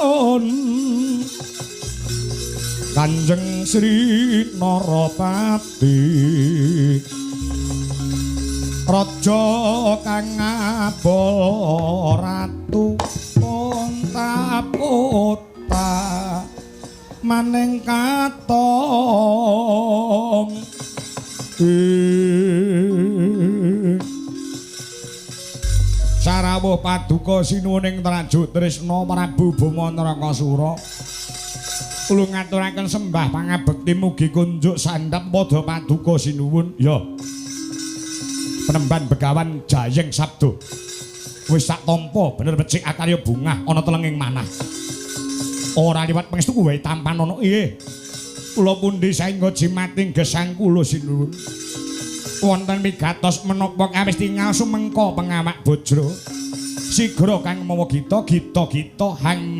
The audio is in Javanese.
Sinuwun Kanjeng Sri Narapati, raja kang ngabol ratu Puntaputa maning katong. Sarawuh paduka sinuwun ing Traju Trisna Prabu Bama Narakasura. Kula ngaturaken sembah pangabekti mugi kunjuk sandhap padha paduka sinuwun. Ya. Penemban Begawan Jayeng Sabdo. Wis tak tampa bener becik akarya bungah ana telenging manah. Ora liwat pangestu wae tampan ana. Nggih. Kula pundi saengga jimating gesang kula sinuwun. Wonten migatos menapa kawis tingal sumengka pengawak bojro. Sigra kang mawa gita gita gita hang